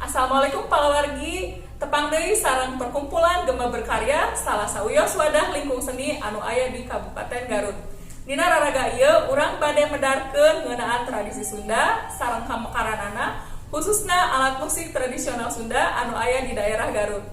Assalamualaikum palawargi, tepang deui sareng perkumpulan Gema Berkarya, salah sawios wadah lingkung seni anu aya di Kabupaten Garut. Dina raraga ieu urang bade medarkeun ngeunaan tradisi Sunda sareng kamekaranana, khususna alat musik tradisional Sunda anu aya di daerah Garut.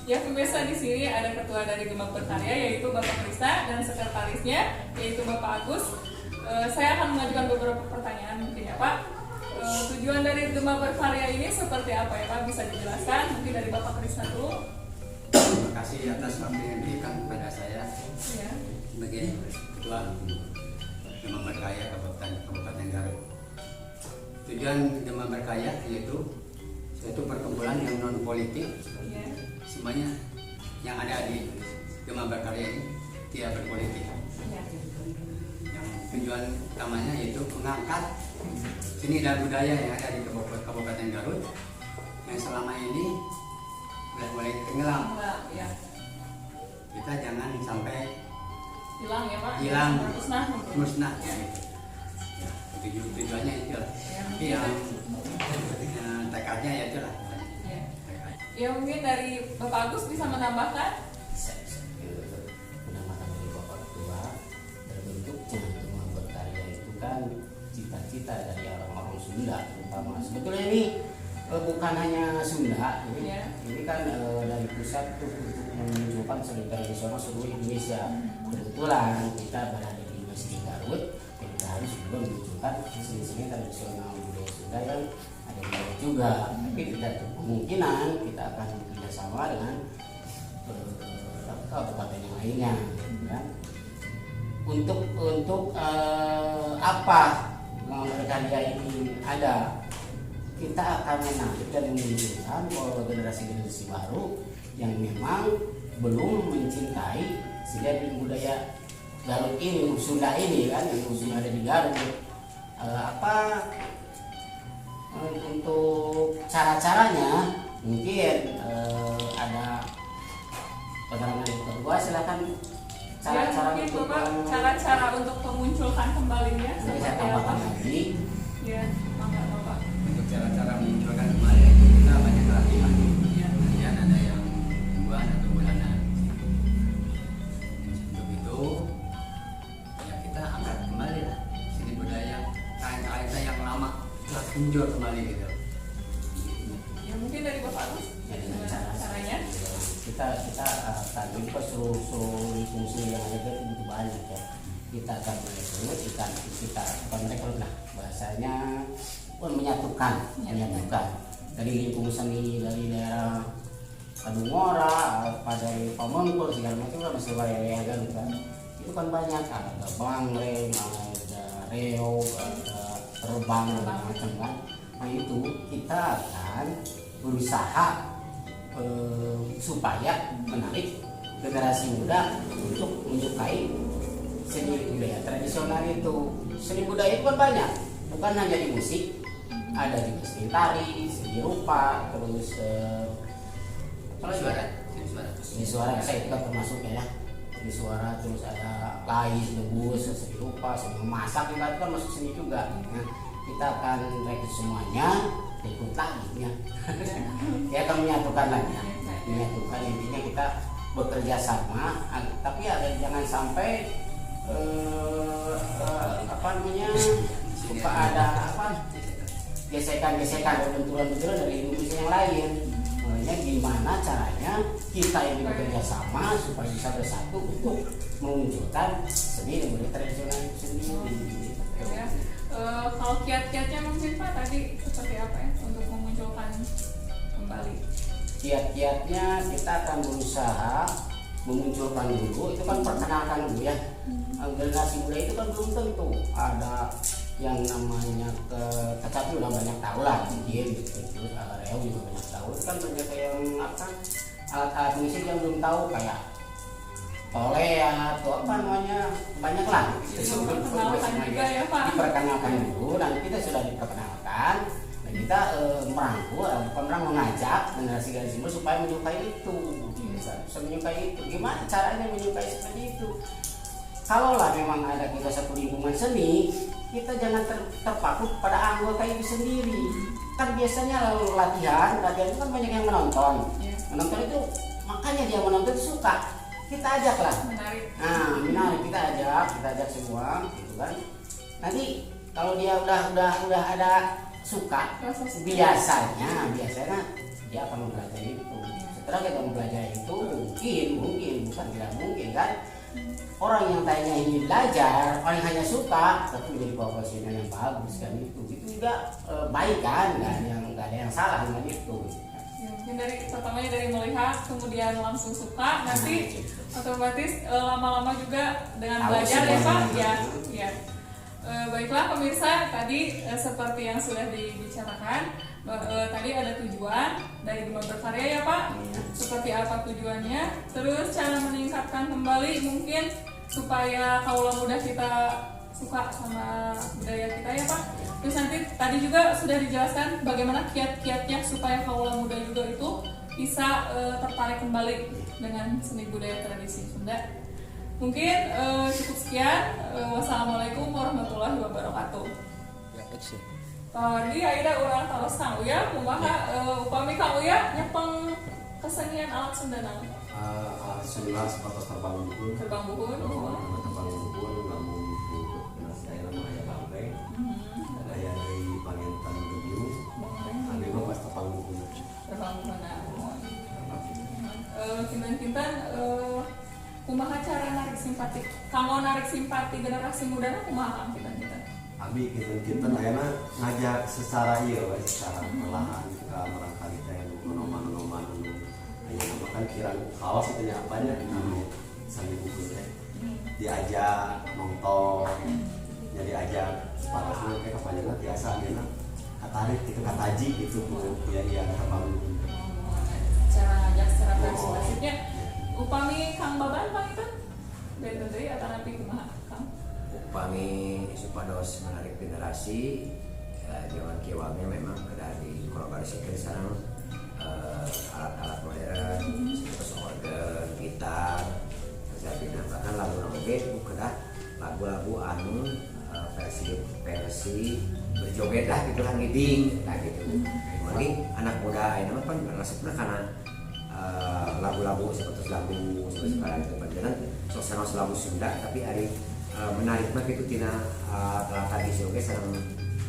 Ya, pemirsa, di sini ada ketua dari Gema Berkarya, yaitu Bapak Krista, dan sekretarisnya, yaitu Bapak Agus. Saya akan mengajukan beberapa pertanyaan mungkin ya, Pak. Tujuan dari Gema Berkarya ini seperti apa ya, Pak? Bisa dijelaskan mungkin dari Bapak Krista dulu. Terima kasih atas waktu yang diberikan kepada saya sebagai Ketua Gema Berkarya Kabupaten Garut. Tujuan Gema Berkarya yaitu suatu perkumpulan yang non politik. Semuanya yang ada di Gema Berkarya ini tidak berpolitik. Yang tujuan utamanya yaitu mengangkat seni dan budaya yang ada di Kabupaten Garut yang selama ini sudah mulai tenggelam. Enggak, ya. Kita jangan sampai hilang ya, Pak. Hilang. Musnah mungkin. Musnah gitu. Ya, tujuannya itu lah. Ya, Tapi yang tekadnya ya itulah. Tekad. Ya, mungkin dari Bapak Agus bisa menambahkan. Bisa, bisa. Menambahkan dari Bapak Ketua, terbentuknya Gema Berkarya itu kan cita-cita dari orang-orang Sunda terutama. Sebetulnya ini bukan hanya Sunda, ini, ini kan dari pusat tuh untuk memunculkan seni tradisional seluruh Indonesia. Kebetulan kita berada di Masjid Garut, ya kita harus juga memunculkan seni-seni tradisional budaya Sunda yang ada di Garut juga. Tapi tidak kemungkinan kita akan bekerja sama dengan kabupaten yang lainnya, ya. Untuk apa Gema Berkarya ini ada? Kita akan menarik dan memunculkan bahwa generasi-generasi baru yang memang belum mencintai seni budaya Garut ini, Sunda ini kan, yang khususnya ada di Garut. Apa, untuk cara-caranya mungkin ada penerangan dari kedua, silakan, cara-cara Ya, mungkin untuk Bapak, cara-cara untuk memunculkan kembalinya nanti saya seperti tambahkan apa? Lagi. Ya, mangga, Bapak. Untuk cara-cara memunculkan kembali itu kita banyak latihan. Latihan ada yang mingguan atau bulanan. Untuk itu ya kita angkat kembali lah seni budaya talenta yang lama telah muncul kembali gitu. Ya, mungkin dari Bapak Agus Ya, dengan gimana cara caranya? Kita kita akan ini kan seluruh seluruh fungsi yang ada itu begitu banyak ya. Kita akan merekrut, kita kita bukan merekrut lah bahasanya, oh, menyatukan menyatukan dari lingkungan seni dari daerah Kadungora, apa dari Pamengpeuk, segala macam kan masih wilayah Garut kan. Itu kan banyak, ada Bangreng, ada Reog, ada Terbang, dan macam kan. Nah, itu kita akan berusaha supaya menarik generasi muda untuk menyukai seni budaya tradisional itu. Seni budaya itu kan banyak, bukan hanya di musik, ada juga seni tari, seni rupa, terus apa lagi? Suara, seni suara. Seni suara saya itu kan termasuk ya, seni suara, terus ada lais, debus, seni rupa, seni memasak juga itu kan masuk seni juga. Nah, kita akan rekrut semuanya, rekrut lagi ya, ya akan menyatukan lagi ya. Menyatukan, intinya kita bekerja sama, tapi ada jangan sampai apa namanya, suka ada apa, gesekan-gesekan atau benturan-benturan dari industri yang lain. Makanya gimana caranya kita ini bekerja sama supaya bisa bersatu untuk memunculkan seni dan budaya tradisional itu sendiri. Gitu. Ya. Kalau kiat-kiatnya mungkin, Pak, tadi seperti apa ya untuk memunculkan kembali? Kiat-kiatnya kita akan berusaha memunculkan dulu, itu kan perkenalkan dulu ya. Generasi muda itu kan belum tentu ada yang namanya ke kecapi, udah banyak tahu lah mungkin gitu. Terus reog juga banyak tahu. Itu kan banyak yang apa, alat-alat musik yang belum tahu kayak tolea atau apa namanya, banyak lah. Diperkenalkan juga ya, Pak. Diperkenalkan dulu, nanti kita sudah diperkenalkan dan kita merangkul, bukan merangkul, mengajak generasi generasi muda supaya menyukai itu, bisa bisa menyukai itu. Gimana caranya menyukai seperti itu? Kalaulah memang ada kita satu lingkungan seni. Kita jangan terpaku pada anggota itu sendiri. Kan biasanya lalu latihan, latihan itu kan banyak yang menonton. Menonton itu makanya dia menonton itu suka. Kita ajak lah. Menarik. Nah, menarik, kita ajak semua, gitu kan. Nanti kalau dia udah ada suka, Rasa suka. Biasanya biasanya dia akan mempelajari itu. Setelah kita mempelajari itu, mungkin mungkin bukan tidak mungkin kan, orang yang tadinya ingin belajar, orang yang hanya suka, tapi menjadi profesional yang bagus kan itu juga baik kan, nggak ada yang salah dengan itu. Ya, mungkin dari pertamanya dari melihat, kemudian langsung suka, nanti otomatis lama-lama juga dengan Tahu belajar ya, Pak. Semuanya. Ya, ya. Baiklah pemirsa, tadi seperti yang sudah dibicarakan, tadi ada tujuan dari Gema Berkarya ya, Pak. Iya. Seperti apa tujuannya? Terus cara meningkatkan kembali mungkin supaya kaula muda kita suka sama budaya kita ya, Pak. Terus nanti tadi juga sudah dijelaskan bagaimana kiat-kiatnya supaya kaula muda juga itu bisa tertarik kembali dengan seni budaya tradisi Sunda. Mungkin cukup sekian. Wassalamualaikum warahmatullahi wabarakatuh. Ya, action. Tadi ayeuna urang taros Kang Uya, kumaha upami Kang Uya nyepeng kesenian alat Sunda naon? Alat Sunda sapertos terbang buhun. Terbang buhun. Oh, terbang buhun, lamun ku generasi ayeuna mah aya bangkreng. Aya deui panginten gebyung. Anu mah pas tepang buhun. Terbang buhun. Kinten-kinten kumaha cara narik simpati? Kanggo narik simpati generasi muda na kumaha, Kang, kinten-kinten? Abi kinten-kinten ayeuna ngajak secara ieu we, secara perlahan ka murangkalih teh nu noman-noman nu ayeuna mah kan kirang kaos itu nya apanya anu sami buhun teh diajak nonton, jadi diajak parasna kayak kepanjangan tiasa ayeuna katarik gitu, kataji gitu ku ya iya tepang buhun. Oh, cara ngajak secara persuasifnya. Upami Kang Baban panginten benten deui atanapi kumaha, Kang? Upami supados menarik generasi ya, zaman kiwari memang kedah dikolaborasikan sareng alat-alat modern seperti organ, gitar, Zabina, bahkan lagu oge kedah lagu-lagu anu versi versi berjoget lah gitu lah, ngiding lah gitu. Lagi anak muda ini mah kan resepnya karena lagu-lagu seperti lagu seperti sekarang itu panjenengan suasana lagu Sunda, tapi ari menarik mah gitu tina alat tradisi oge sareng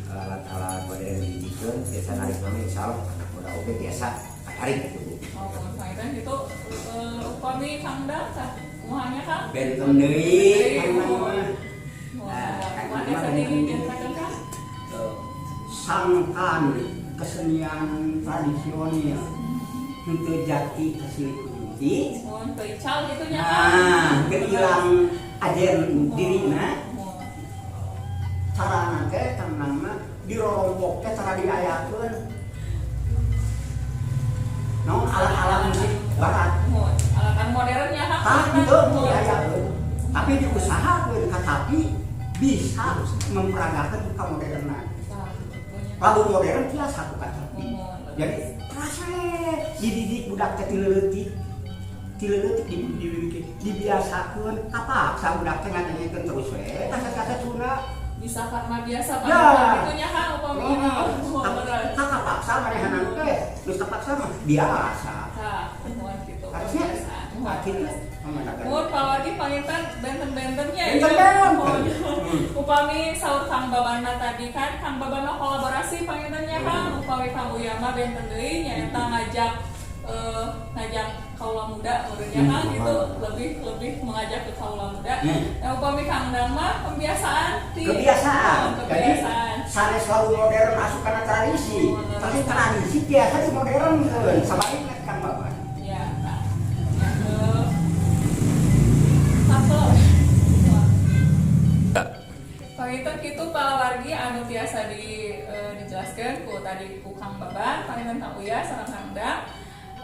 alat-alat modern dihijikeun biasa narik mah insya Allah anak muda oge biasa katarik gitu, Bu. Oh, panginten gitu upami Kang Dang tah kumaha nya, Kang? Benten deui. Deui. Nah, Wah, Kang kumaha mah seni benten deui. dijantenkeun, Kang? Sangkan kesenian tradisional untuk jati hasil kunci. Mohon teu ical gitu nya, Kang. Nah, ilang ajen dirina. Mohon. Carana teh tenang mah dirorompok teh cara diayakeun naon alat-alat musik barat. Mohon. Alat modernnya, Kang. Tah henteu Mohon. Diayakeun tapi diusahakeun, tapi bisa memperagakan ka moderna. Tah, gitu nya. Lagu modern tiasa ku kacapi. Mohon. Jadi terasa dididik budak teh ti leutik, ti leutik dididik, dibiasakeun, kapaksa budak teh ngadengekeun terus we kaset-kaset Sunda. Bisa karena biasa Ya. pada gitu nya, Kang, upami Oh, mohon bener. tak kapaksa manehanan teh geus kapaksa mah biasa. Tah, mohon gitu. Harusnya Biasa. Mohon. gitu. Mohon pawargi panginten benten-bentennya ya. Benten-benten. Mohon. Upami saur Kang Babana tadi kan, Kang Babana kolaborasi pangintennya, Kang, upami Kang Uya mah benten deui nyaeta ngajak ngajak kaula muda menurutnya, Kang, gitu, lebih lebih mengajak ke kaula muda. Nah, upami Kang Dang mah pembiasaan Kebiasaan. Oh, kebiasaan. Jadi sanes selalu modern masuk karena tradisi, Oh, tapi tradisi biasa di modern kan sebaliknya Kang Baban. Ya, Kak. Ya, satu. Panginten kitu palawargi anu tiasa dijelaskeun ku tadi ku Kang Baban, panginten Kang Uya sareng Kang Dang.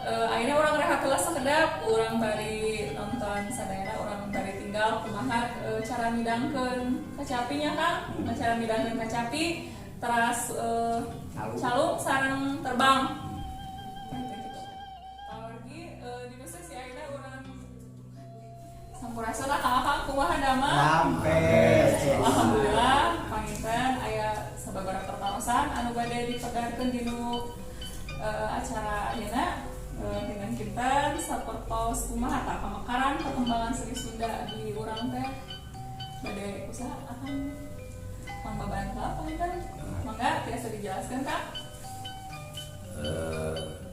Ayeuna urang rehat heula sakedap, urang bari nonton sadayana, urang bari tinggal kumaha cara midangkeun kacapi nya, Kang, cara midangkeun kacapi teras Calung. Calung sareng terbang. Panginten kitu. Palawargi dina sesi ayeuna urang sampurasun lah, Kang, Kang, kumaha damang? Sampai. Alhamdulillah. Panginten aya sababaraha pertarosan anu bade dipedarkeun dinu acara ayeuna, kinten-kinten sapertos kumaha tah pamekaran perkembangan seni Sunda di urang teh, bade usaha akan Kang Baban panginten, mangga tiasa dijelaskan, Kak.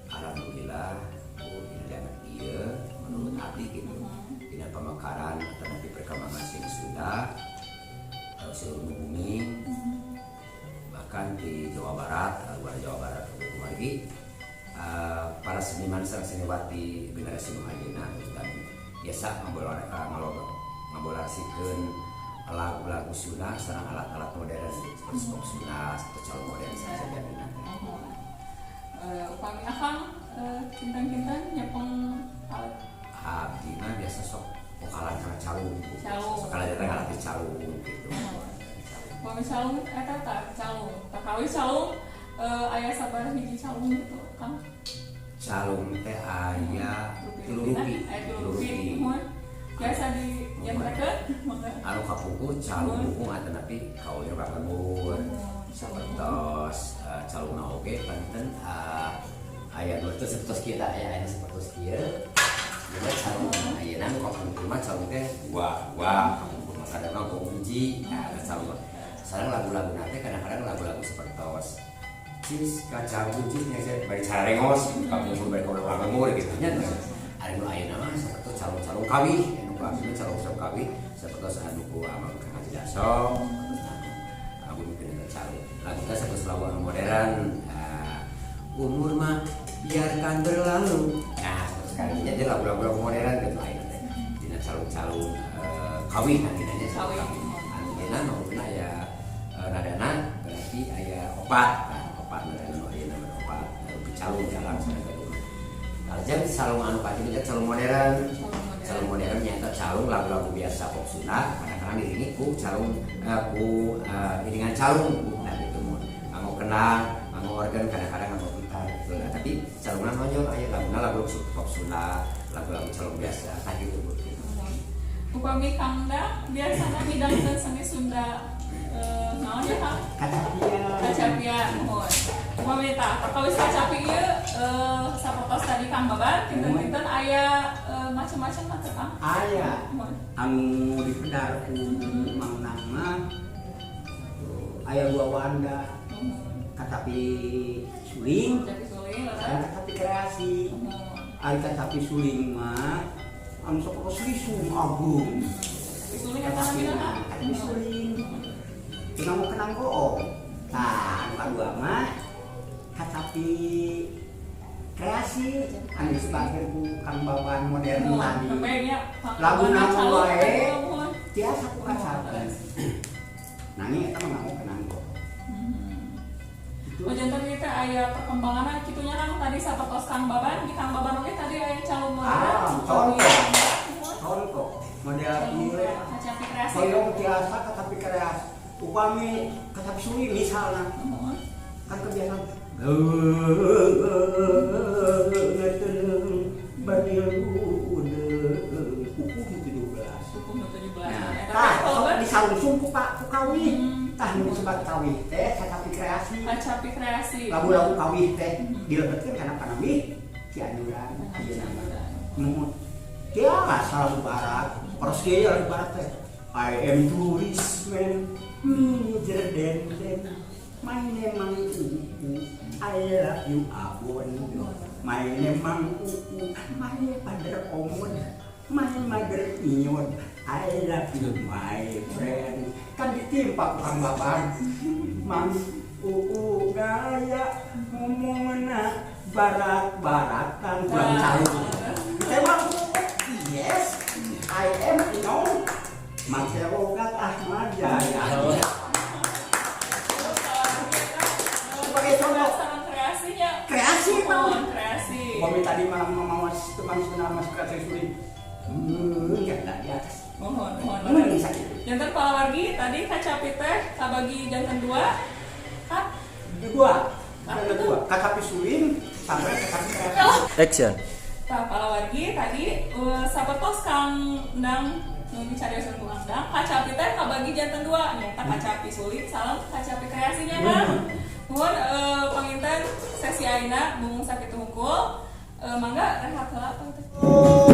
Alhamdulillah, oh, dina zaman ieu menurut abdi gitu, dina pamekaran atau nanti perkembangan seni Sunda seluruh bumi, bahkan di Jawa Barat, luar Jawa Barat lagi, para seniman sareng seniwati generasi nu ayeuna dan biasa ngolaborasikeun lagu-lagu Sunda sareng alat-alat modern seperti pop Sunda atau calung modern saja jadina. Upami akang kinten-kinten nyepeng alat? Abdi mah biasa sok vokalan kana calung. Calung. Sok kana datang alat calung gitu. Upami calung eta tah calung. Perkawis calung, aya sabaraha hiji calung gitu, Kang? Calung teh aya tilu rupi. Aya tilu rupi. Muhun. Biasa dinyamperkeun mangga. Anu kapungkur calung bukung atau tapi kaulnya kalemur sapertos calungna oge panten aya nu teu sapertos kieu tah, aya aya sapertos kieu. Jadi calung ayeuna nu kapungkur mah calung teh dua dua, kapungkur mah kadang mah gong hiji. Nah, ada calung sareng lagu-lagu teh kadang-kadang lagu-lagu sapertos cis kacang kuncis nya saya bari carengos kapungkur bari kaula lemur gitu nya. Ari nu ayeuna mah sapertos calung-calung kawih, anu ku abdi mah calung-calung kawih sapertos anu ku Amang Kang Haji Dasong, sapertos anu aku mungkin eta calung lagu teh sapertos lagu anu modern, umur mah biarkan berlalu. Nah, sapertos sekali jadi lagu-lagu lagu modern gitu ayeuna teh dina calung-calung kawih nanti nya. Kawih. Anu dina mah aya nadana berarti aya opat. Nah, opat nadana nu ayeuna mah opat calung jalan sareng teh. Jam calung anu pati itu calung modern. Calung modern. Calung modern nyata calung lagu-lagu biasa pop Sunda kadang-kadang diiringi ku calung, ku iringan calung. Nah gitu, mun nganggo kendang, nganggo organ, kadang-kadang nganggo gitar gitu. Nah, tapi calungna nonjol aya laguna lagu pop Sunda, lagu-lagu calung biasa tah gitu, Bu. Upami Kang Dang biasana midangkeun seni Sunda naon ya, Kang? Kacapian. Kacapian, muhun. Upami tah perkawis kacapi ieu sapertos tadi Kang Baban, kinten-kinten aya macam-macam mah teh, Kang? Aya. Muhun. Anu dipedar ku Mang Nang mah aya dua wanda. Muhun. Kacapi suling Kacapi suling, dan leres. Kacapi kreasi. Muhun. Ari kacapi suling mah anu sapertos lisung agung. Kacapi suling eta namina, Kang? Kacapi suling. Tinggal mau kenang goong. Nah, anu kadua mah kacapi kreasi anu disebutkeun ku Kang Baban modern Muhun. tadi. Tepengnya, Kang Lagu Baban nama calung, wae. Muhun. Tiasa ku kacapi. Nanging eta mah nganggo kenang goong. Itu. Oh, janten kita aya perkembangan kitunya, Kang, tadi sapertos Kang Baban, di Kang Baban oge tadi aya calung modern. Ah, contoh. Muhun. Contoh model Calung ieu kacapi kreasi. hoyong tiasa kacapi kreasi. Upami kacapi suling misalna Muhun. kan kebiasaan ngeteneng badil udeung kuku 17. Suku nu 17. Nah, Eta tah teh sok kalau disalungsung ku Pak ku kawih. Tah nu disebut kawih teh kacapi kreasi. Kacapi kreasi. Lagu-lagu kawih teh dilebetkeun kana panamih Cianjuran ieu nama. Nuhun. Tiasa lagu barat. Terus kieu lagu barat teh. I am tourist man, manager den den. My name Mang Uu, I love you Abon. My name Mang Uu, my father Omon, my mother Ion. I love you my friend. Kan ditimpa ku Kang Baban. Mang Uu gaya ngomongna barat-baratan kurang calung. Teh Mang Uu, yes, I am Inon. Make logat Ahmad Jaya. Sebagai contoh. Kreasinya. Kreasi, Bang. Muhun, kreasi. Upami tadi mah mawas teman sebenar mas kreasi suling. Ya di atas. Muhun, muhun. Sakit. Janten palawargi tadi kacapi teh kabagi janten dua. Kak, Dua. Ada dua. Kacapi suling sampai kacapi kreasi. Action. Tah, palawargi tadi sapertos Kang Ndang. Nu dicarioskeun ku Kang Dang, kacapi teh kabagi janten dua, nyaeta kacapi suling sareng kacapi kreasinya kan. Nuhun panginten sesi ayeuna mung sakitu hungkul. Mangga rehat heula panginten.